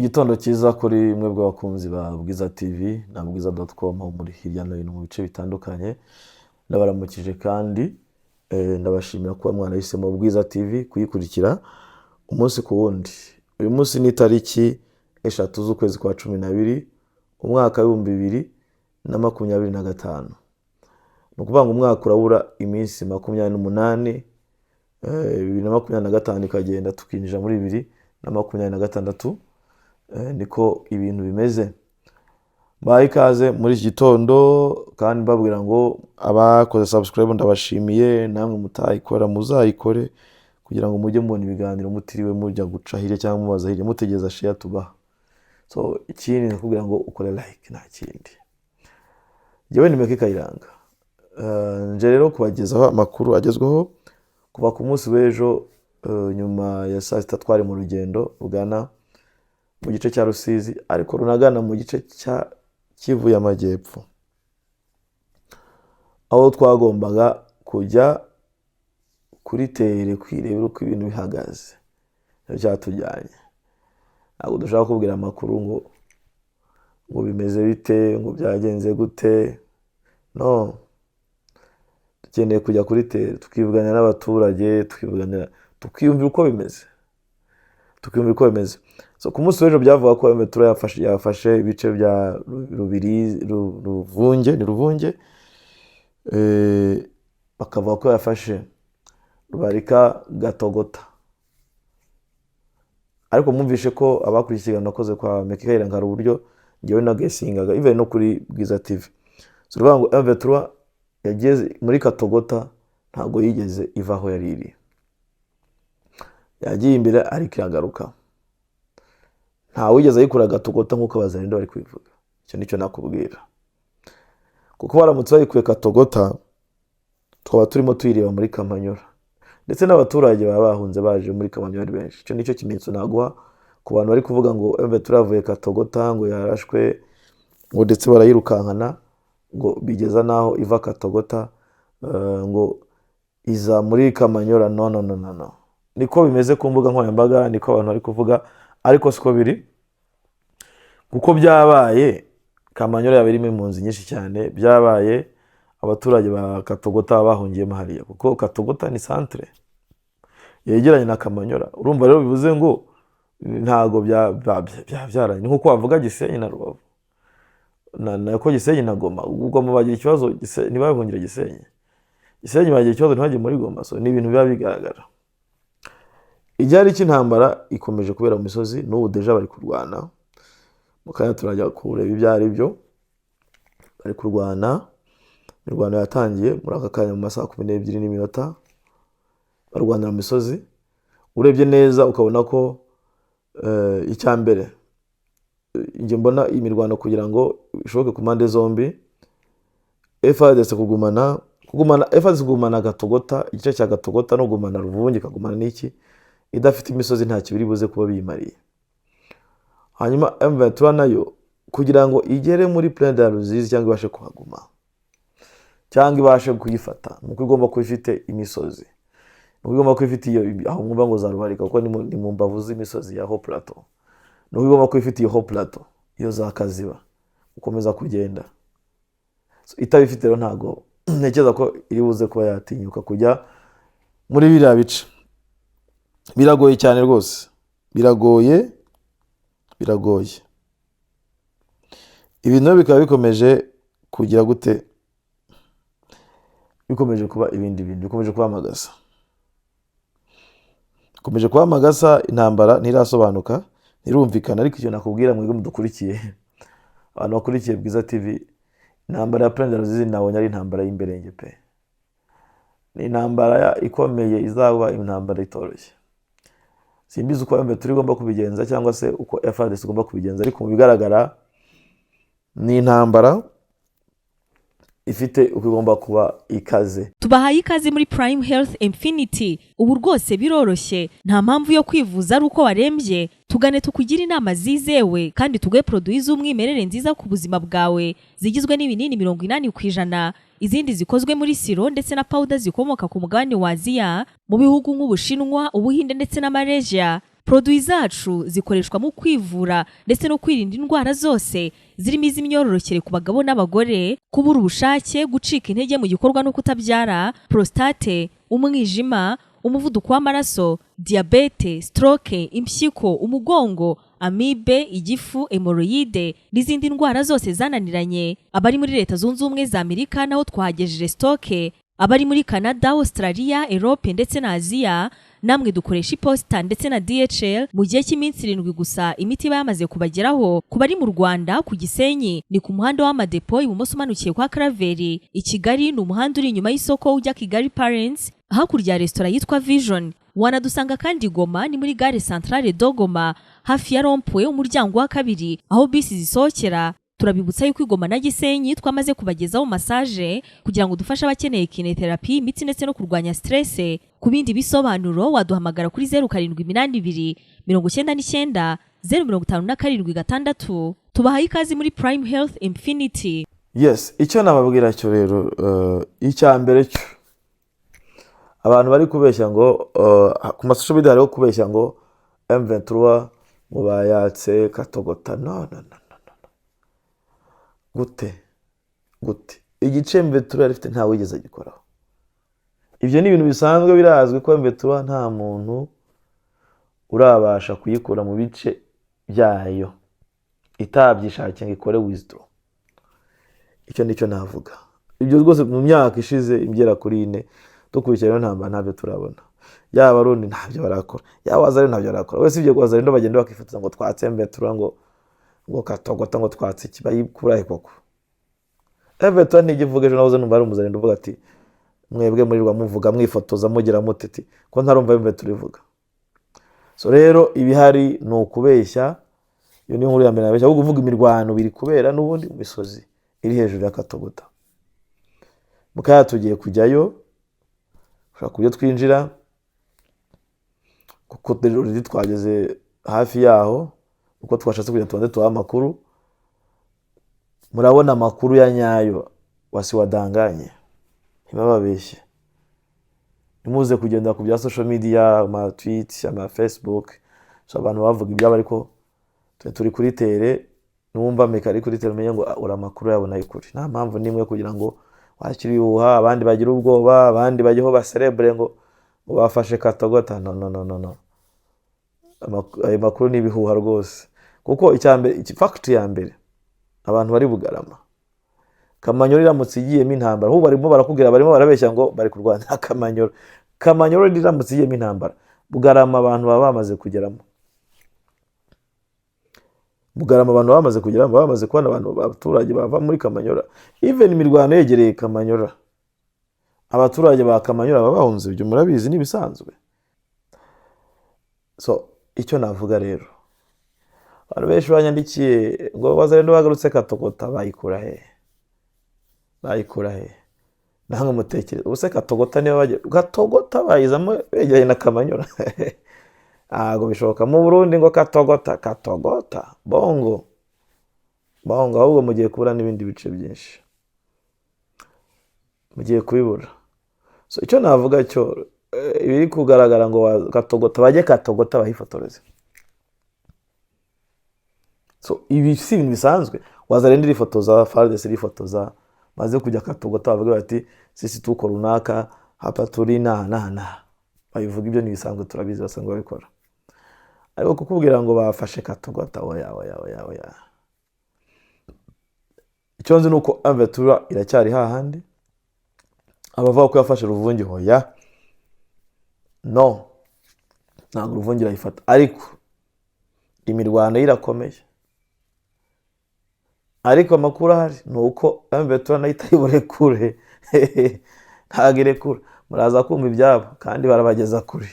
Igitondo cyiza kuri mwebwe abakunzi ba Bwiza TV na bwiza.com, aho muri hirya no hino mu bice bitandukanye. Ndabaramukije kandi ndabashimira kuba mwanahisemo Bwiza TV kuyikurikira umunsi ku wundi. Uyu munsi ni tariki 3 z'ukwezi kwa 12, umwaka w'2025. Ni ukuvuga ngo umwaka urabura iminsi 28, 2025 ikagenda, tukinjira muri 2026. Niko ibintu bimeze. Mbahaye ikaze muri iki gitondo kandi mbabwira ngo abakoze subscribe ndabashimiye, namwe mutayikora muzayikore kugira ngo mujye mubona ibiganiro mutiriwe mujya guca hirya cyangwa mubaza hirya, mutegereza share tubaha. So ikindi nakubwira ngo ukore like, nta kindi. Njyewe ni Meki Kayiranga. Nje rero kubagezaho amakuru agezweho kuva ku munsi w'ejo, nyuma ya saa sita twari mu rugendo rugana mu gice cya Rusizi, ariko runagana mu gice cya Kivu y'Amajyepfo, aho twagombaga kujya kuri terrain kwirebera uko ibintu bihagaze. Nicyo cyatujyanye. Ntabwo dushaka kubwira amakuru ngo bimeze bite, ngo byagenze gute. No dukeneye kujya kuri terrain tukivuganira n'abaturage, tukivuganira, tukiyumvira uko bimeze, tukiyumvira uko bimeze. So ku munsi w'ejo byavuga ko M23 yafashe ibice bya Rubiri, Ruvunge, ni Ruvunge, bakavuga ko yafashe Rubarika, Gatogota. Ariko mwumvishe ko abakurikiye ikiganiro nakoze kwa Meki Kayiranga, hari uburyo njyewe nagesingaga even no kuri Bwiza TV. So uruvuga ngo M23 yageze muri Katogota, ntabwo yigeze iva aho yari iri. Yagiye imbere ariko iragaruka. Nta wigeze ayikura Gatogota nk'uko Abazarendo bari kubivuga. Icyo nicyo nakubwira, kuko baramutse bayikuye Katogota twaba turimo tuyireba muri Kamanyura, ndetse n'abaturage baba bahunze baje muri Kamanyura ari benshi. Icyo nicyo kimenyetso naguha ku bantu bari kuvuga ngo M23 yavuye Katogota, ngo yarashwe, ngo ndetse barayirukankana, ngo bigeza n'aho iva Katogota, ngo iza muri Kamanyura. No, no, no, no, no. Niko bimeze ku mbuga nkoranyambaga, niko abantu bari kuvuga, ariko siko biri, kuko byabaye Kamanyura yaba irimo impunzi nyinshi cyane, byabaye abaturage ba Katogota bahungiyemo hariya, kuko Katogota ni centre yegeranye na Kamanyura. Urumva rero bivuze ngo ntago byabyaranye. Ni nkuko wavuga Gisenyi na Rubavu, nako Gisenyi na Goma. Goma bagira ikibazo, ntibahungire Gisenyi, Gisenyi bagira ikibazo ntibajye muri Goma. So ni ibintu biba bigaragara. Igihari cy'intambara ikomeje kubera mu misozi, n'ubu déjà bari kurwana. Mu kanya turajya kureba ibyo ari byo bari kurwana. Imirwano yatangiye muri aka kanya mu masaha 12 n'iminota, barwanira mu misozi. Urebye neza ukabona ko icya mbere, njye mbona iyi mirwano kugira ngo ishoboke ku mpande zombi, FARDC kugumana, FARDC kugumana Gatogota, igice cya Gatogota, no kugumana Ruvungi, ikagumana n'iki, idafite imisozi ntacyo biri buze kuba biyimariye. Hanyuma M23 nayo kugira ngo igere muri Plaine de la Ruzizi cyangwa ibashe kuhaguma cyangwa ibashe kuyifata, nuko igomba kuba ifite imisozi, nuko igomba kuba ifite iyo aho mwumva ngo za Rubarika, kuko ni mu mbavu z'imisozi ya Haut Plateau, nuko igomba kuba ifite iyo Haut Plateau, iyo za Kaziba, gukomeza kugenda. So, itabifite rero ntabwo ntekereza ko iri buze kuba yatinyuka kujya muri biriya bice. Biragoye cyane rwose, biragoye, biragoye. Ibintu rero bikaba bikomeje kugira gute? Bikomeje kuba ibindi bintu, bikomeje kuba amagasa, bikomeje kuba amagasa. Intambara ntirasobanuka, ntirumvikana. Ariko icyo nakubwira mwebwe mudukurikiye, abantu bakurikiye Bwiza TV, intambara ya Plaine de Ruzizi nabonye ari intambara y'imberenge pe. Ni intambara ikomeye, izaba intambara itoroshye. Simbizi uko M23 igomba kubigenza cyangwa se uko FARDC igomba kubigenza, ariko mu bigaragara ni intambara ifite uko igomba kuba ikaze. Tubahaye ikaze muri Prime Health Infinity. Ubu rwose biroroshye, nta mpamvu yo kwivuza ari uko warembye. Tugane tukugire inama zizewe kandi tuguhe produits z'umwimerere nziza ku buzima bwawe, zigizwe n'ibinini 80%, izindi zikozwe muri sirop ndetse na powder zikomoka ku mugabane wa Aziya, mu bihugu nk'Ubushinwa, Ubuhinde ndetse na Malaysia. Produits zacu zikoreshwa mu kwivura ndetse no kwirinda indwara zose zirimo iz'imyororokere ku bagabo n'abagore, kubura ubushake, gucika intege mu gikorwa no kutabyara, prostate, umwijima, umuvuduko w'amaraso, diyabete, stroke, impyiko, umugongo, amibe, igifu, hémorroïdes n'izindi ndwara zose zananiranye. Abari muri Leta Zunze Ubumwe za Amerika naho twahagejeje stock. Abari muri Canada, Australia, Europe ndetse na Aziya, namwe dukoresha iposita ndetse na DHL. Mu gihe cy'iminsi 7 gusa imiti iba yamaze kubageraho. Ku bari mu Rwanda, ku Gisenyi ni ku muhanda w'Amadepo, ibumoso umanukiye kwa Karaveri. I Kigali ni umuhanda uri inyuma y'isoko ujya Kigali Parents, hakurya ya resitora yitwa Vision. Wanadusanga kandi i Goma, ni muri gare Centrale de Goma, hafi ya rond-point, umuryango wa kabiri aho bisi zisohokera. Turabibutsa yuko i Goma na Gisenyi twamaze kubagezaho massage kugira ngo dufashe abakeneye kinésithérapie, imitsi ndetse no kurwanya stress. Ku bindi bisobanuro waduhamagara kuri 0782 99 0576. Tubahaye ikaze muri Prime Health Infinity. Yes, icyo nababwira cyo rero, icya mbere cyo, abantu bari kubeshya ngo ku ma social media hariho kubeshya ngo M23 ngo bayatse Katogota. No, no, no, no, no. Gute? Gute? Igice M23 yari ifite ntawe wigeze agikoraho. Ibyo ni ibintu bisanzwe, birazwi ko M23 nta muntu urabasha kuyikura mu bice byayo itabyishakiye ngo ikore withdraw. Icyo nicyo navuga. Ibyo rwose mu myaka ishize igera kuri 4 dukurikirana intambara, ntabyo turabona. Yaba Abarundi ntabyo barakora, yaba Wazalendo ntabyo barakora. Wese ibyo Wazalendo bagenda bakifotoza ngo twatse M23, ngo Katogota, ngo twatse iki, bayikurahe koko? M23 ntijya ivuga. Ejo nahoze numva hari umuzalendo uvuga ati: "Mwebwe murirwa muvuga, mwifotoza, mugira muteti ko ntarumva M23 ivuga." So rero ibihari ni ukubeshya. Iyo ni inkuru ya mbere nabeshya. Ahubwo uvuga imirwano biri kubera n'ubundi mu misozi iri hejuru ya Katogota. Mukaya tugiye kujyayo, ushobora kubyo twinjira kuko already twageze hafi yaho, uko twashatse kugira tubanze tubahe amakuru. Murabona amakuru ya nyayo, wasiwadanganye, ntibababeshye. Ntimuze kugenda ku bya social media, ama tweet, ama Facebook. So abantu bavuga ibyabo, ariko twe turi kuri terrain. Nuwumva meka ari kuri terrain, umenye ngo uri amakuru yabo nayo kuri. Nta mpamvu n'imwe kugira ngo wakire ibihuha, abandi bagira ubwoba, abandi bajyeho baserebure ngo bafashe Katogota. No, no, no, no, no. Ayo makuru ni ibihuha rwose, kuko icya mbere, fact ya mbere, abantu bari Bugarama, Kamanyoro iramutse igiyemo intambara, ahubwo barimo barakubwira, barimo barabeshya ngo bari kurwanya Kamanyoro. Kamanyoro iramutse igiyemo intambara, Bugarama abantu baba bamaze kugeramo. Bugarama abantu bamaze kugeramo, baba bamaze kubona abantu, abaturage bava muri Kamanyora. Even imirwano yegereye Kamanyora, abaturage ba Kamanyora baba bahunze. Ibyo murabizi, n'ibisanzwe. So icyo navuga rero, abantu benshi banyandikiye ngo Wazalendo bagarutse Katogota. Bayikura he? Bayikura he? Namwe mutekereza ubuse Katogota niba bagiye Katogota bayizamo begeranye na Kamanyora? Ntabwo bishoboka. Mu Burundi ngo Katogota, Katogota, bongo bongo. Ahubwo mugiye kubura n'ibindi bice byinshi, mugiye kubibura. So icyo navuga cyo, ibiri kugaragara ngo Katogota, bajye Katogota bahifotoreze. So ibi si ibintu bisanzwe. Wazalendo irifotoza, FARDC irifotoza, maze kujya Katogota bavuga bati: "Sisi tuko runaka hapa, turi na na na." Babivuga, ibyo ntibisanzwe, turabizi, basanzwe babikora. Ariko kukubwira ngo bafashe Katogota, oya, oya, oya, oya. Icyo nzi ni uko M23 iracyari hahandi. Abavuga ko yafashe Ruvungi, hoya, no, ntabwo Ruvungi irayifata, ariko imirwano ye irakomeye. Ariko amakuru ahari ni uko M23 nayo itari burekure, ntabwo irekura. Muraza kumva ibyabo kandi barabageza kure.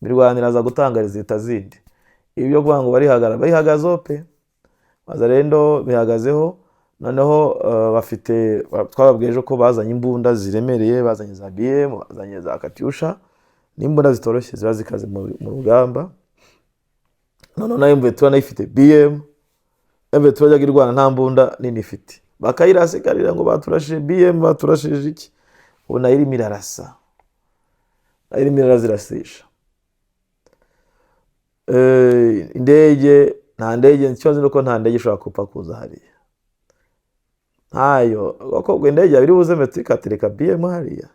Imirwano iraza gutangariza leta zindi. Ibi byo kuvuga ngo barihagara, bayihagazeho pe. Wazalendo bihagazeho. Noneho bafite, twababwiye ejo ko bazanye imbunda ziremereye, bazanye za BM, bazanye za Katyusha, n'imbunda zitoroshye ziba zikaze mu rugamba. Noneho nayo M23 nayo ifite BM. M23 yajyaga irwana nta mbunda nini ifite, bakayirasa ikarira ngo baturashije BM, baturashije iki. Ubu nayo irimo irarasa, nayo irimo irazirasisha. Indege, nta ndege, ikibazo ni uko nta ndege ishobora gupfa kuza hariya, ntayo, kuko ubwo indege yaba iri buze metero ikatereka BM hariya,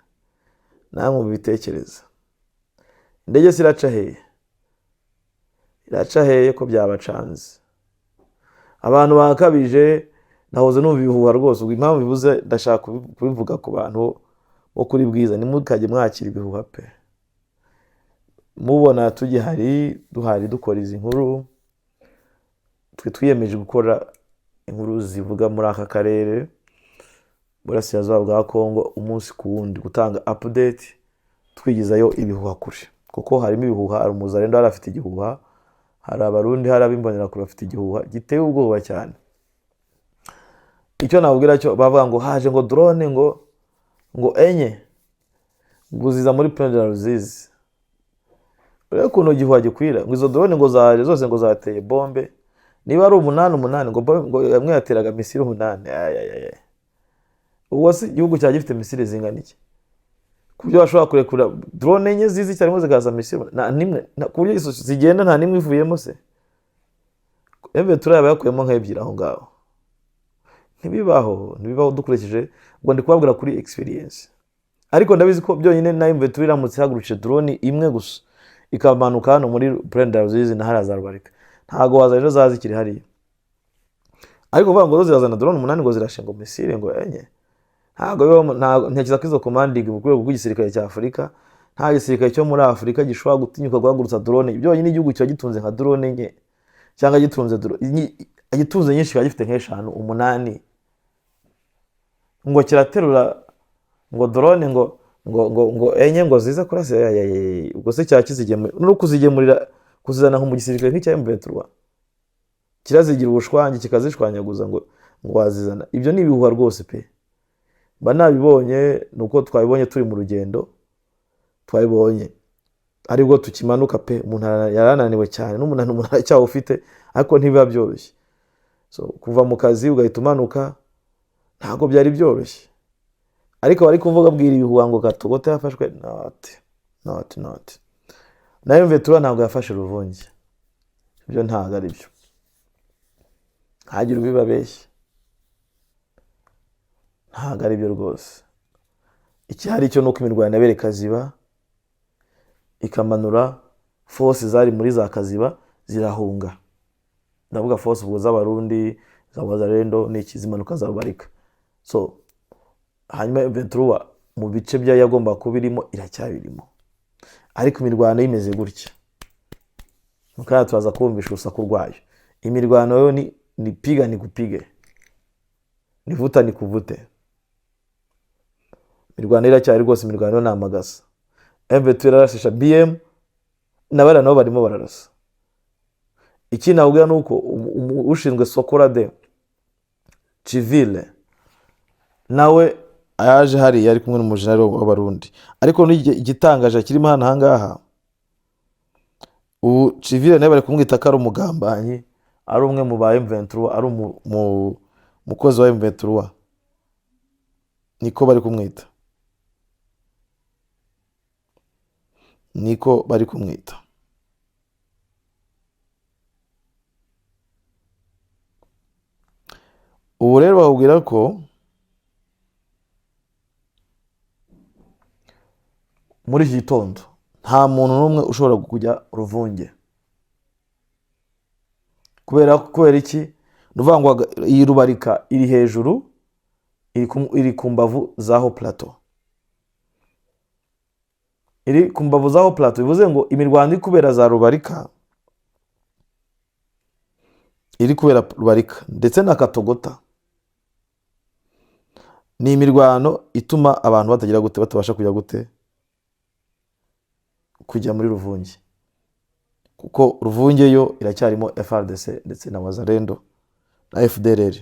namwe mubitekereza. Indege se iraca hehe? Iraca hehe ko byabacanze? Abantu bakabije, nahoze numva ibihuha rwose. Ubwo impamvu bivuze ndashaka kubivuga ku bantu bo kuri Bwiza, ntimukajye mwakira ibihuha pe. Mubona tugihari, duhari dukora izi nkuru, twe twiyemeje gukora inkuru zivuga muri aka karere, burasirazuba bwa Kongo, umunsi ku wundi, gutanga update, twigizayo ibihuha kure, kuko harimo ibihuha. Hari umuzarendo hari afite igihuha, hari abarundi, hari ab'imbonerakure bafite igihuha giteye ubwoba cyane. Icyo nababwira cyo, bavuga ngo haje ngo drone ngo enye ngo ziza muri Plaine de la Ruzizi. Urebe ukuntu igihuha gikwira, ngo izo drone ngo zaje zose ngo zateye bombe, niba ari umunani umunani, ngo bombe, ngo yamwe yateraga misile 8. Ay, ay, ay, ay. Ubwo se igihugu cyaba gifite misile zingana iki ku buryo bashobora kurekura drone enye zizi icyarimwe zikaza misile nta nimwe, ku buryo izo zigenda nta nimwe ivuyemo se? M23 yaba yakuyemo nk'ebyiri aho ngaho. Ntibibaho, ntibibaho dukurikije, ubwo ndi kubabwira kuri experience. Ariko ndabizi ko byonyine na M23 iramutse ihagurukije drone imwe gusa ikamanuka hano muri Plaine de la Ruzizi na hariya za Rubarika, ntago waza ejo zaza zikiri hariya. Ariko kuvuga ngo zo zirazana drone 8 ngo zirashe ngo misile ngo enye, ntago bibaho. Ntago ntekereza ko izo commanding mu rwego rw'igisirikare cya Afurika, nta gisirikare cyo muri Afurika gishobora gutinyuka guhagurutsa drone. Byonyine igihugu kiba gitunze nka drone enye, cyangwa gitunze drone gitunze nyinshi, kiba gifite nk'eshanu 8, ngo kiraterura ngo drone ngo enye ngo zize kurasa. Ya, ya, ya, ubwo se cyaba kizigemurira no kuzigemurira, kuzizana nko mu gisirikare nk'icya M23, kirazigira ubushwangi kikazishwanyaguza ngo wazizana. Ibyo ni ibihuha rwose pe. Mba nabibonye, ni uko twabibonye turi mu rugendo, twabibonye aribwo tukimanuka pe. Umuntu yarananiwe cyane, n'umunaniro umuntu aracyawufite, ariko ntibiba byoroshye. So kuva mu kazi ugahita umanuka ntabwo byari byoroshye. Ariko bari kuvuga bwira ibihuha ngo Katogota yafashwe, not, not, not. Na M23 ntabwo yafashe Ruvungi, ibyo ntabwo ari byo, ntagire ubibabeshya, ntabwo ari byo rwose. Ikihari cyo nuko imirwano yabereye Kaziba ikamanura force zari muri za Kaziba zirahunga. Ndavuga force ubwo z'abarundi, za Wazalendo n'iki, zimanuka za Rubarika. So hanyuma M23 mu bice bya yagomba kuba irimo iracyabirimo, ariko imirwano imeze gutya. Mukanya turaza kumvisha urusaku rwayo. Imirwano yo ni piga ni kupige, ni vuta ni kuvute. Imirwano iracyari rwose, imirwano ni amagasa. M23 irarashisha BM, na bariya nabo barimo bararasa. Ikindi nakubwira ni uko ushinzwe Sokola de civile nawe yaje hariya ari kumwe n'umujenerali w'abarundi. Ariko igitangaje kirimo hano ahangaha, ubu civile nawe bari kumwita ko ari umugambanyi, ari umwe mu ba M23, ari umukozi wa M23, niko bari kumwita, niko bari kumwita. Ubu rero bakubwira ko muri iki gitondo nta muntu n'umwe ushobora kujya Ruvunge. Kubera iki? Ni ukuvuga ngo iyi Rubarika iri hejuru, iri ku mbavu z'aho plateau, iri ku mbavu z'aho plateau, bivuze ngo imirwano iri kubera za Rubarika, iri kubera Rubarika ndetse na Katogota, ni imirwano ituma abantu batagira gute, batabasha kujya gute, kujya muri Ruvunge, kuko Ruvunge yo iracyarimo FARDC ndetse na Wazalendo na FDLR.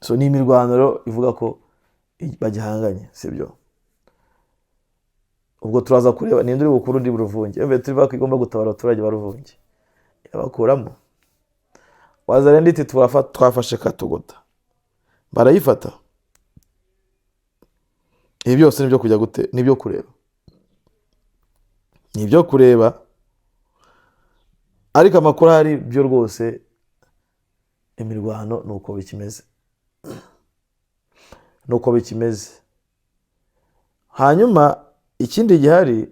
So ni imirwano rero ivuga ko bagihanganye, sibyo? Ubwo turaza kureba ninde uri bukuru undi Ruvunge. M23 ivuga ko igomba gutabara abaturage ba Ruvunge, irabakuramo. Wazalendo iti twafashe Katogota, barayifata. Ibi byose nibyo kujya gute, nibyo kureba, nibyo kureba. Ariko amakuru ahari byo rwose, imirwano ni uko bikimeze, ni uko bikimeze. Hanyuma ikindi gihari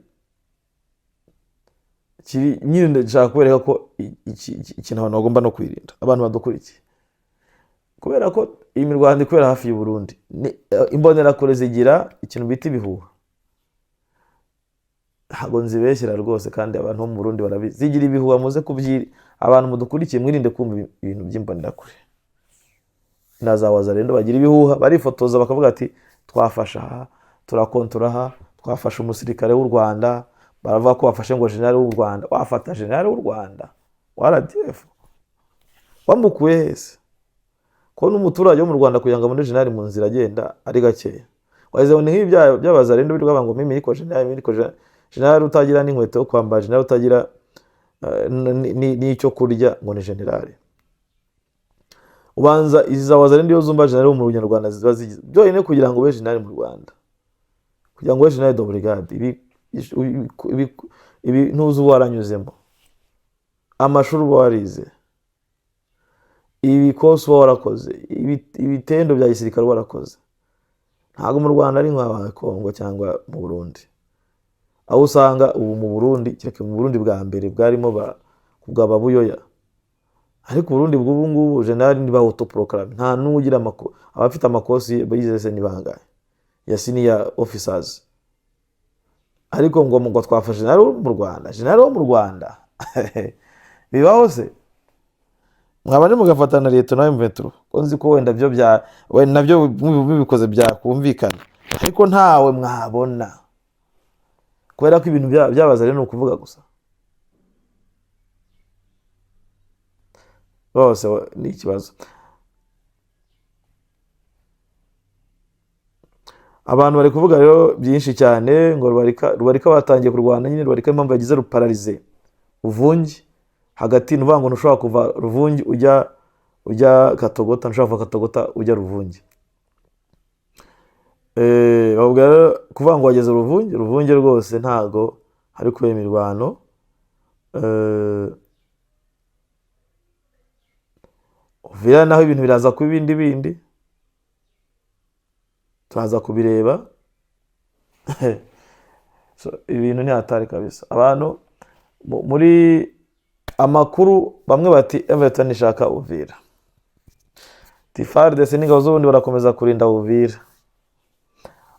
kiri nyine, ndashaka kubereka ko ikintu abantu bagomba no kwirinda, abantu badukurikiye, kubera ko iyi mirwano ikorera hafi y'u Burundi, imbonerakure zigira ikintu bita ibihuha. Ntabwo nzibeshyera rwose, kandi abantu bo mu Burundi barabizi, zigira ibihuha. Muze kubyiri, abantu mudukurikiye, mwirinde kumva ibintu by'imbonerakure na za Wazalendo. Bagira ibihuha, barifotoza bakavuga ati: "Twafashe aha, turakontora aha, twafashe umusirikare w'u Rwanda." Baravuga ko bafashe ngo general w'u Rwanda. Wafata general w'u Rwanda wa RDF wamukuye hese, ko n'umuturage wo mu Rwanda kugira ngo abone general mu nzira agenda ari gakeya? Wagize ngo ni nk'ibi by'Abazalendo birirwa bavuga ngo mimi niko general, mimi niko general. General utagira n'inkweto yo kwambara, general utagira n'icyo kurya, ngo ni general? Ubanza izi za Wazalendo iyo zumva general wo mu Rwanda ziba zigize byonyine. Kugira ngo ube general mu Rwanda, kugira ngo ube general de brigade, ibi ntuzi uba waranyuzemo, amashuri uba warize, ibikosi uba warakoze, ibitendo bya gisirikare uba warakoze. Ntabwo mu Rwanda ari nka Kongo cyangwa mu Burundi, aho usanga ubu mu Burundi, kereka mu Burundi bwa mbere bwarimo bwa Babuyoya, ariko Uburundi bw'ubu ngubu general ni ba autoproclamé, nta n'ugira amakuru. Abafite amakosi bize se ni bangahe ya senior officers? Ariko ngo twafashe general wo mu Rwanda, general wo mu Rwanda bibaho se? Mwabanje mugafatana leta nawe M23, ko nzi ko wenda byo bya wenda nabyo mubikoze byakumvikana, ariko ntawe mwabona, kubera ko ibintu byabaza rero ni ukuvuga gusa bose ni ikibazo. Abantu bari kuvuga rero byinshi cyane ngo Rubarika batangiye kurwana nyine. Rubarika impamvu yagize rupararize Ruvungi hagati, ni ukuvuga ngo ntushobora kuva Ruvungi ujya Katogota, ntushobora kuva Katogota ujya Ruvungi. Bavuga rero kuvuga ngo wageze Ruvungi, Ruvungi rwose ntago hari kubera imirwano. Uvira naho ibintu biraza kuba ibindi bindi, turaza kubireba. So, ibintu ni hatari kabisa. Abantu muri amakuru bamwe bati Everton ishaka Uvira, FARDC n'ingabo z'ubundi barakomeza kurinda Uvira.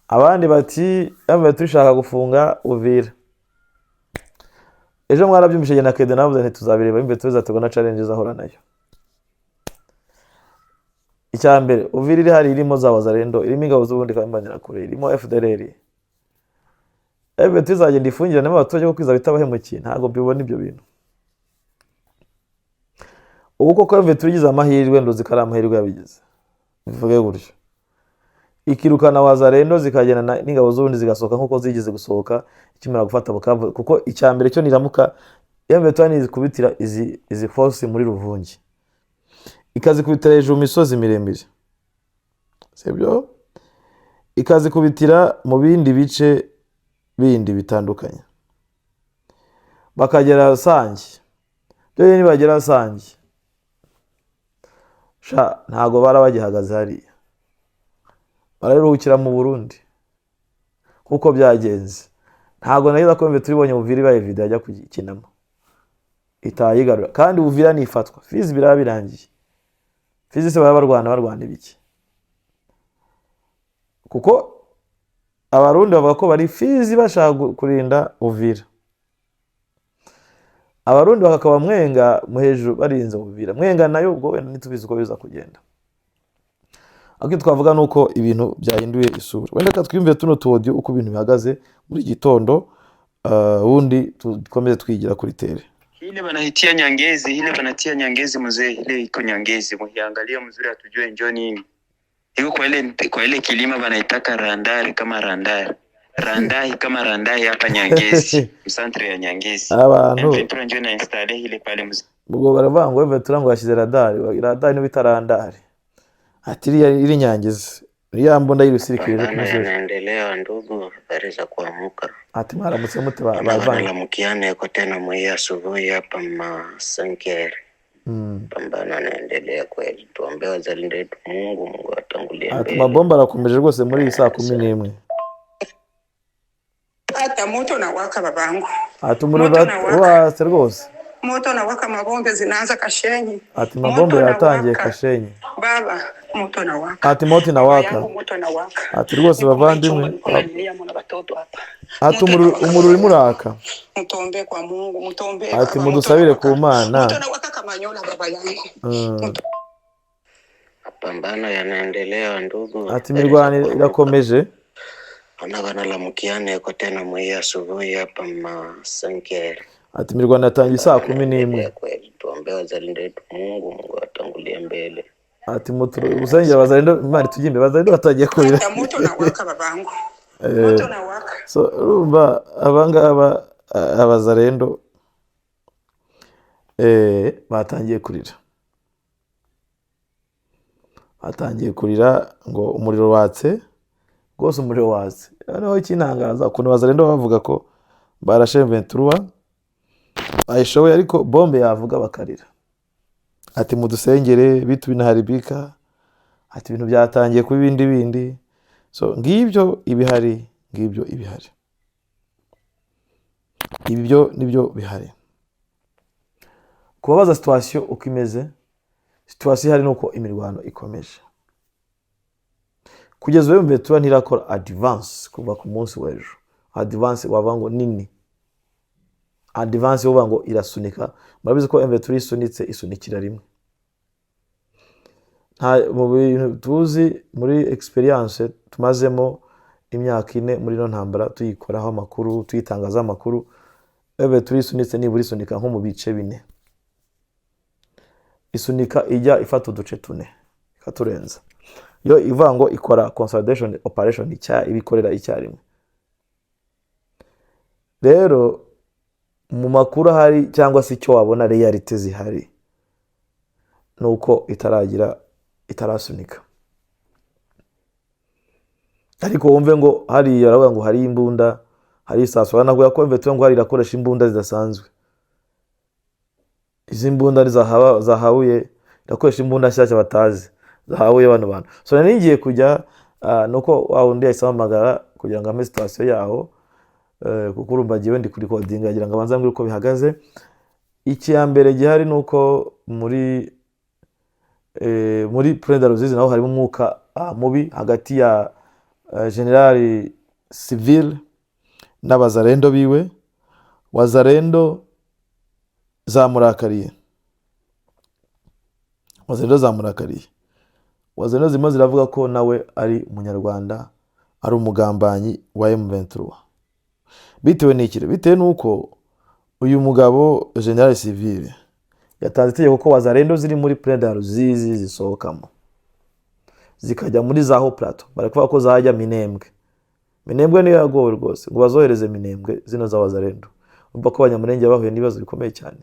Abandi bati Everton ishaka gufunga Uvira. Ejo mwarabyumvise na Kede navuze nti tuzabireba, Everton izaterwa na challenge izahura nayo. Icya mbere, Uvira iri hari irimo za Wazalendo, irimo ingabo z'ubundi kure, irimo FDLR. Everton izagenda ifungiranemo abaturage kuko izaba itabahemukiye? Ntabwo mbibona ibyo bintu. Ubu koko Everton igize amahirwe, nduzi ko ari amahirwe yabigize, bivuge gutyo, ikirukana Wazalendo zikagenda n'ingabo z'ubundi zigasohoka nk'uko zigeze gusohoka ikimara gufata Bukavu, kuko icya mbere cyo niramuka Everton nizikubitira izi force muri Ruvungi, ikazikubitira hejuru mu misozi miremire, sibyo, ikazikubitira mu bindi bice bindi bitandukanye, bakagera Sange, byo nibagera Sange sha ntago bara bagihagaze hariya, bararuhukira mu Burundi kuko byagenze. Ntago nageza ko tubibonye Uvira ibaye video ajya kugikinamo itayigarura, kandi Uvira nifatwa Fizi biraba birangiye. Fizi se baba barwana ibiki? Kuko Abarundi bavuga ko bari Fizi bashaka kurinda Uvira, Abarundi bakakaba Mwenga mu hejuru barinze Uvira. Mwenga nayo ubwo wenda ntitubizi uko biza kugenda, ariko twavuga nuko ibintu byahinduye isura. Wenda reka twiyumvire tuno tu audio uko ibintu bihagaze muri iki gitondo, ubundi dukomeze twigira kuri tere. Ile banaitia Nyangezi, ile banatia Nyangezi mzee, ile iko Nyangezi, mukiangalia mzuri hatujue njo nini. Iko kwa ile kilima banaitaka Randari kama Randari. Randai kama Randai hapa Nyangezi, centre ya Nyangezi. Abantu M23 njo na installe ile pale mzee. Ubwo baravuga ngo M23 ngo yashyize radari, radari niba itarandari, ati iriya iri Nyangezi. Ya mbunda y'irusirikire ejo ku Mapambano munsi w'ejo. Yanaendelea ndugu, habari za kuamuka. Ati mwaramutse mute Naona bavandi? Wanalamukiana yuko tena mwii asubuhi hapa masanker. Pambano yanaendelea kweli, tuombee wazalendo wetu, Mungu Mungu atangulie Ati mbele. mabomba arakomeje rwose muri iyi saa 11. Hata moto nawaka babangu. Ati umuriro Moto nawaka. uratse rwose. Moto nawaka, mabombe zinaanza Kashenyi. Ati mabombe Moto yatangiye nawaka. Kashenyi. Baba, moto nawaka. Ati moto Baba inawaka. yangu, moto nawaka. Ati rwose Niko bavandimwe. maichumba, niko nalilia mwana watoto hapa. Ati Moto umuriro nawaka. umuriro urimo uraka. Mtuombe kwa Mungu, mtuombe Ati baba, moto mudusabire nawaka. ku Mana. Moto nawaka Kamanyola baba yangu. Mapambano yanaendelea ndugu, Ati habari za imirwano kuamuka. irakomeje. Naona wanalamukiana yuko tena mwii asubuhi hapa masanker. Ati imirwano yatangiye saa Pambano 11. yanaendelea kweli, tuombee wazalendo wetu, Mungu Mungu atangulie mbele. Ati usengera bazalendo, Imana itujye imbere, bazalendo batangiye kurira. Hata moto nawaka babangu. Moto nawaka. So urumva abangaba abazarendo batangiye kurira, batangiye kurira ngo umuriro watse rwose, umuriro watse. Noneho ikintangaza ukuntu abazarendo bavuga ko barashe ventura bayishoboye, ariko bombe yavuga bakarira. Ati mudusengere bitu binaharibika, ati ibintu byatangiye kuba ibindi bindi. So ngibyo ibihari, ngibyo ibihari, ibyo nibyo bihari. Kubabaza situation uko imeze, situation ihari nuko imirwano ikomeje kugeza ubu. Ventura ntirakora advance kuva ku munsi w'ejo. Advance wavuga ngo nini, advance uvuga ngo irasunika. Murabizi ko M23 isunitse, isunikira rimwe. Nta mu bintu tuzi muri experience tumazemo imyaka 4 muri ino ntambara, tuyikoraho amakuru, tuyitangaza amakuru, M23 isunitse nibura isunika nko mu bice 4, isunika ijya ifata uduce 4 ikaturenza. Yo ivuga ngo ikora consolidation operation, ibikorera icyarimwe. Rero mu makuru ahari cyangwa se icyo wabona realite zihari nuko itaragira, itarasunika. Ariko wumve ngo hariya baravuga ngo hari imbunda, hari isasu. Urabona ko M23 ngo hari irakoresha imbunda zidasanzwe. Izi mbunda zahabuye, irakoresha imbunda nshyashya batazi zahabuye bano bantu. So nari ngiye kujya, nuko wa wundi yahise ampamagara kugira ngo ampe situation yaho, kuko urumva ngewe ndi kurikodinga kugira ngo abanze ambwire uko bihagaze. Icya mbere gihari nuko muri Plaine de Ruzizi naho harimo umwuka mubi hagati ya General Civil n'abazarendo biwe. Wazarendo zamurakariye, wazarendo zamurakariye, wazarendo zirimo ziravuga ko nawe ari umunyarwanda, ari umugambanyi wa M23. Bitewe n'iki? Bitewe n'uko uyu mugabo General Civil yatanze itegeko ko wazarendo ziri muri Plaine de Ruzizi zisohokamo zikajya muri za Haut Plateau. Bari kuvuga ko zajya Minembwe. Minembwe niyo yagowe rwose, ngo bazohereze Minembwe zino za wazarendo. Urumva ko abanyamurenge bahuye n'ibibazo bikomeye cyane.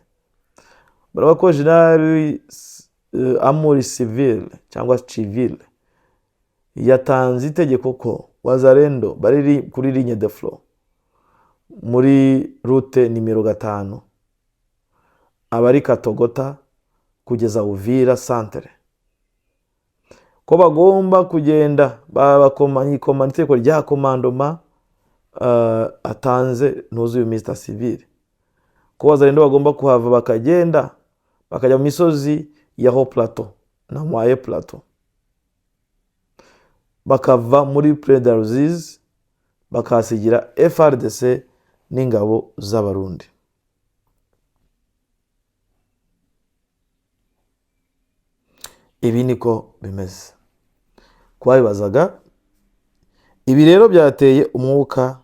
Baravuga ko General Amuri Civil cyangwa Civil yatanze itegeko ko wazarendo bari kuri ligne de front muri route nimero 5 abari Katogota kugeza Uvira centre, ko bagomba kugenda babakomanya itegeko rya komandoma atanze ntuzuye Mr Civil, ko wazarendo bagomba kuhava bakagenda bakajya mu misozi ya Haut Plateau na Moyen Plateau, bakava muri Plaine de Ruzizi bakahasigira FARDC n'ingabo z'Abarundi. Ibi niko bimeze. Kubabibazaga ibi rero byateye umwuka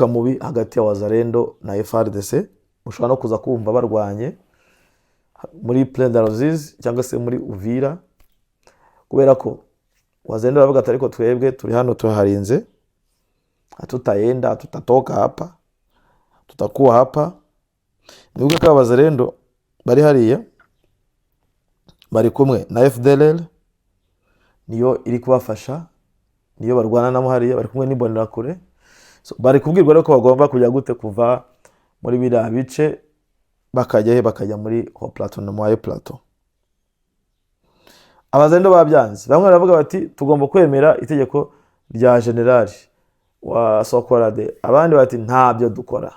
mubi hagati ya Wazarendo na FARDC. Ushobora no kuza kumva barwanye muri Plaine de Ruzizi cyangwa se muri Uvira, kubera ko Wazarendo baravuga ati ariko twebwe turi hano turaharinze, hatutaenda, tutatoka hapa, tutakuwa hapa. Nibuka ko Abazarendo bari hariya bari kumwe na FDLR, Niyo iri kubafasha, niyo barwana namo hariya, bari kumwe n'Imbonerakure. So, bari kubwirwa rero ko bagomba kujya gute? Kuva muri biriya bice bakajya he? Bakajya muri Haut Plateau no Moyen Plateau. Abazalendo babyanze. Bamwe baravuga bati tugomba kwemera itegeko rya generali wa Sokorade, abandi bati ntabyo dukora.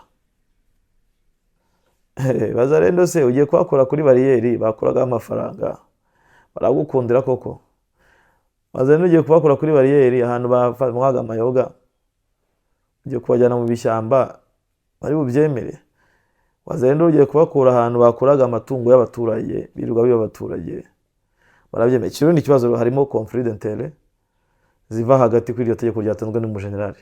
Bazalendo se ugiye kuhakora kuri bariyeri bakuragaho amafaranga, baragukundira koko? Bazalendo ugiye kubakura kuri bariyeri ahantu banywaga amayoga, ugiye kubajyana mu bishyamba, bari bubyemere? Wazalendo ugiye kubakura ahantu bakuraga amatungo y'abaturage, birirwa biba abaturage, barabyemeye? Ikiro ni ikibazo, harimo conflit d'intérêt ziva hagati kuri iryo tegeko ryatanzwe n'umujenerali.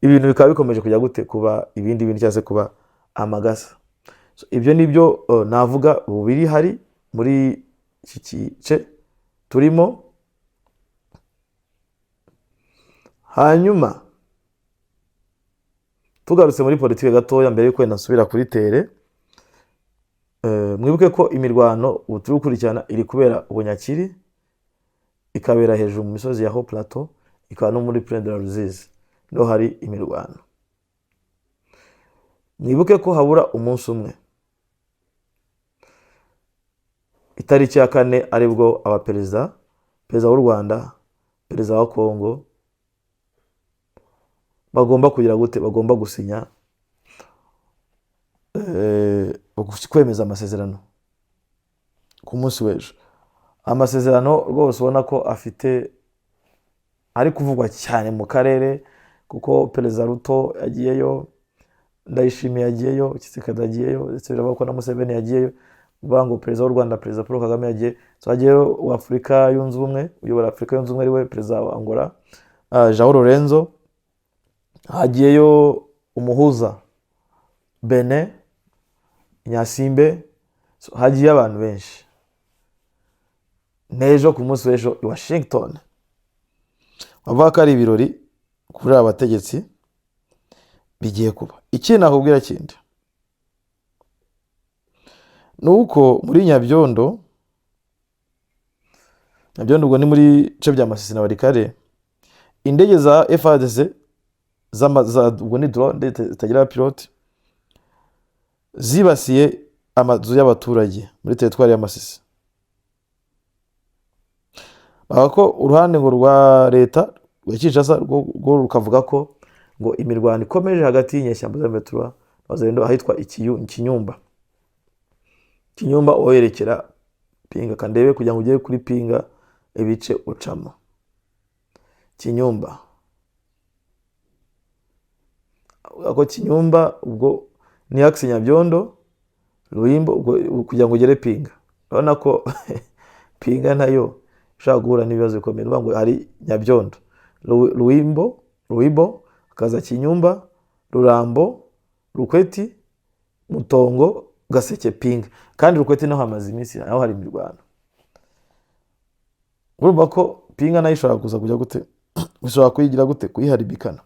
Ibintu bikaba bikomeje kujya gute? Kuba ibindi bintu cyangwa se kuba amagasa. So, ibyo nibyo navuga ubu biri hari muri iki gice turimo. Hanyuma tugarutse muri politike gatoya mbere yuko wenda nsubira kuri terrain, mwibuke ko imirwano ubu turi gukurikirana iri kubera Bunyakiri, ikabera hejuru mu misozi ya Haut Plateau, ikaba no muri Plaine de la Ruzizi niho hari imirwano. Mwibuke ko habura umunsi umwe, itariki ya 4, aribwo abaperezida, perezida w'u Rwanda, perezida wa Congo, bagomba kugira gute? Bagomba gusinya, kwemeza amasezerano ku munsi w'ejo. Amasezerano rwose ubona ko afite ari kuvugwa cyane mu karere, kuko perezida Ruto yagiyeyo, Ndayishimiye yagiyeyo, Tshisekedi yagiyeyo, ndetse biravuga ko na Museveni yagiyeyo. Uvuga ngo perezida w'u Rwanda, perezida Paul Kagame yagiye. So hagiyeyo wa Afurika yunze Ubumwe, uyobora Afurika yunze Ubumwe ariwe perezida wa Angola, João Lourenço. Hagiyeyo umuhuza Benin Nyasimbe. So, hagiye abantu benshi. N'ejo, ku munsi w'ejo i Washington, bavuga ko ari ibirori kuri aba bategetsi bigiye kuba. Ikindi nakubwira kindi ni uko muri Nyabyondo, Nyabyondo ubwo ni muri bice bya Masisi na Walikale, indege za FARDC, ubwo ni drone zitagira pilote, zibasiye amazu y'abaturage muri teritwari ya Masisi. Bavuga ko uruhande ngo rwa leta rwa Kinshasa rwo rukavuga ko ngo imirwano ikomeje hagati y'inyeshyamba za M23 n'Abazalendo ahitwa Kinyumba. Kinyumba oyerekera Pinga, kandebe kugira ngo ugere kuri Pinga ibice ucamo. Kinyumba, ako Kinyumba ubwo ni axe Nyabyondo Ruhimbo, ubwo kugira ngo ugere Pinga. Urabona ko Pinga nayo ishobora guhura n'ibibazo bikomeye. Ni ngo hari Nyabyondo, Ruhimbo, Ruhibo, hakaza Kinyumba, Rurambo, Rukweti, Mutongo, Gaseke, Pinga. Kandi Rukweti naho hamaze iminsi naho hari imirwano. Urumva ko Pinga nayo ishobora kuza kujya gute? Ishobora kuyigira gute? Kuyiharibikana.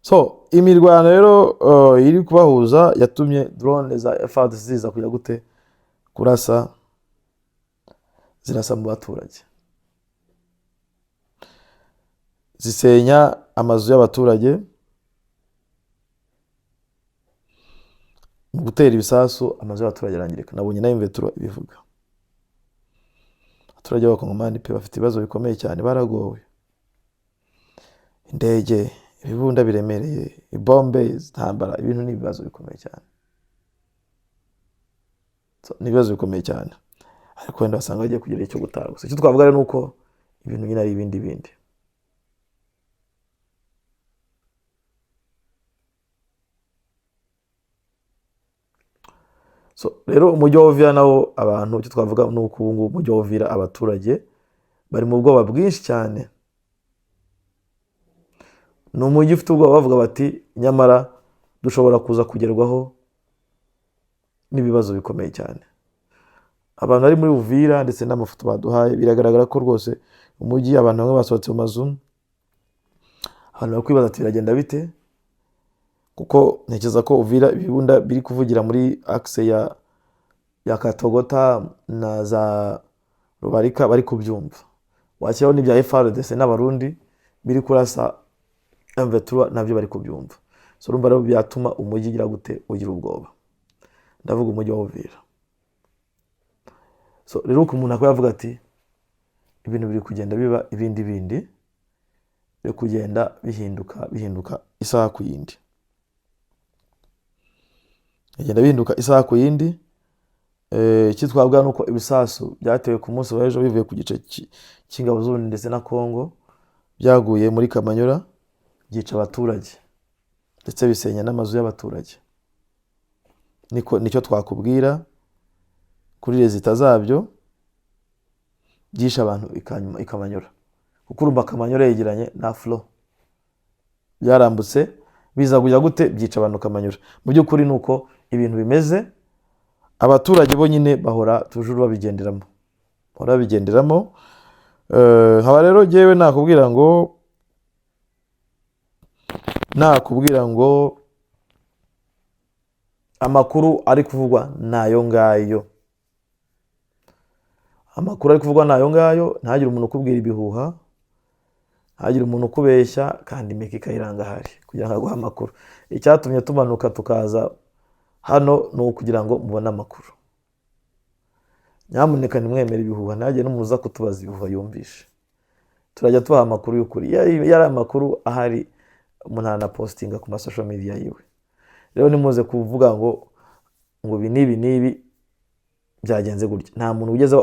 So imirwano rero iri kubahuza yatumye drone za FARDC ziza kujya gute? Kurasa, zirasa mu baturage, zisenya amazu y'abaturage mu gutera ibisasu, amazu y'abaturage arangirika. Nabonye nayo M23 ibivuga. Abaturage b'Abakongomani pe bafite ibibazo bikomeye cyane, baragowe. Indege, ibibunda biremereye, ibombe, intambara, ibintu ni ibibazo bikomeye cyane. So, ni ibibazo bikomeye cyane, ariko wenda basanga bagiye kugira icyo gutaha. Gusa icyo twavuga rero ni uko ibintu nyine ari ibindi bindi. So rero umujyi wa Uvira nawo, abantu, icyo twavuga ni uko ubu ngubu umujyi wa Uvira abaturage bari mu bwoba bwinshi cyane. Ni umujyi ufite ubwoba, bavuga bati nyamara dushobora kuza kugerwaho n'ibibazo bikomeye cyane. Abantu bari muri Uvira ndetse n'amafoto baduhaye, biragaragara ko rwose umujyi abantu bamwe basohotse mu mazu. Abantu bari kwibaza ati biragenda bite? Kuko ntekereza ko Uvira ibibunda biri kuvugira muri axe ya Katogota na za Rubarika bari kubyumva, washyiraho n'ibya FARDC n'Abarundi biri kurasa M23, nabyo bari kubyumva. So urumva rero byatuma umujyi ugira gute? Ugira ubwoba. Ndavuga umujyi wa Uvira. So rero uko umuntu akaba yavuga ati ibintu biri kugenda biba ibindi bindi, biri kugenda bihinduka, bihinduka isaha ku yindi, bigenda bihinduka isaha ku yindi. Icyo twabwira ni uko ibisasu byatewe ku munsi w'ejo bivuye ku gice cy'ingabo z'Uburundi ndetse na Congo byaguye muri Kamanyola, byica abaturage ndetse bisenya n'amazu y'abaturage. Niko nicyo twakubwira kuri résultat zabyo. Byishe abantu i Kamanyola, kuko urumva Kamanyola yegeranye na front. Byarambutse biza kujya gute? Byica abantu Kamanyola. Mu by'ukuri ni uko ibintu bimeze. Abaturage bo nyine bahora toujours babigenderamo, bahora babigenderamo. Nkaba rero jyewe nakubwira ngo amakuru ari kuvugwa ni ayo ngayo. Amakuru ari kuvugwa ni ayo ngayo. Ntihagire umuntu ukubwira ibihuha, ntihagire umuntu ukubeshya. Kandi Meki Kayiranga ahari kugira ngo aguhe amakuru. Icyatumye tumanuka tukaza hano ni ukugira ngo mubone amakuru. Nyamuneka ntimwemere ibihuha, ntihagire n'umuntu uza kutubaza ibihuha yumvishe. Turajya tubaha amakuru y'ukuri. Iyo ari amakuru ahari, umuntu aranapostinga ku ma social media yiwe. Rero ntimuze kuvuga ngo ibi n'ibi n'ibi byagenze gutya. Nta muntu wigeze,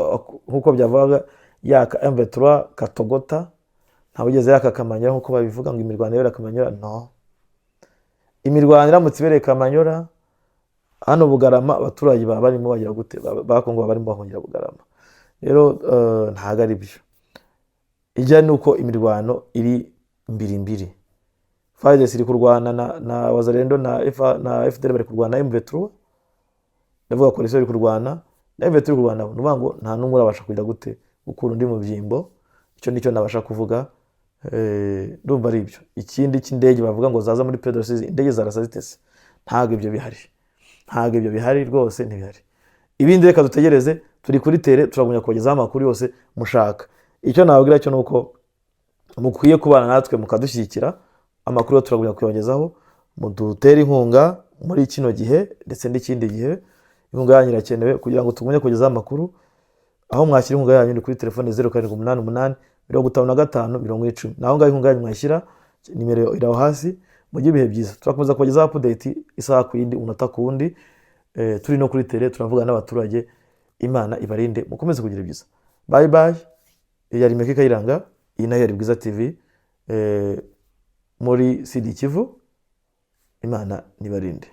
nk'uko byavugaga, yaka M23 Katogota. Nta wigeze yaka Kamanyola nk'uko babivuga ngo imirwano ibera Kamanyola. No imirwano iramutse ibereye Kamanyola, hano Bugarama abaturage baba barimo bagira gute? Ba Kongo baba barimo bahungira Bugarama. Rero ntabwo ari byo. Ijya ni uko imirwano iri mbiri mbiri. FARDC iri kurwana na Wazalendo na na FDL, bari kurwana na M23. Ndavuga coalition iri kurwana na M23, iri kurwana. Ni ukuvuga ngo nta n'umwe urabasha kugira gute? Gukura undi mu byimbo. Icyo nicyo nabasha kuvuga. Ndumva ari ibyo. Ikindi cy'indege bavuga ngo zaza muri Pedro Rusizi, indege zarasa zitese? Ntabwo ibyo bihari, ntabwo ibyo bihari rwose, ntibihari. Ibindi reka dutegereze, turi kuri terrain, turagumya kubagezaho amakuru yose mushaka. Icyo nababwira cyo ni uko mukwiye kubana natwe mukadushyigikira. Amakuru yo turagumya kuyabagezaho. Mudutere inkunga muri kino gihe ndetse n'ikindi gihe. Inkunga yanyu irakenewe kugira ngo tugumye kugezaho amakuru. Aho mwashyira inkunga yanyu ni kuri telefone 0788 55 40. Naho ngaho inkunga yanyu mwashyira, nimero iri aho hasi. Mugire ibihe byiza. Turakomeza kubagezaho update isaha ku yindi, umunota ku wundi. Turi no kuri terrain, turavugana n'abaturage. Imana ibarinde, mukomeze kugira ibyiza. Bye bye. Yari Meki Kayiranga, iyi nayo yari Bwiza TV muri Sud Kivu. Imana nibarinde.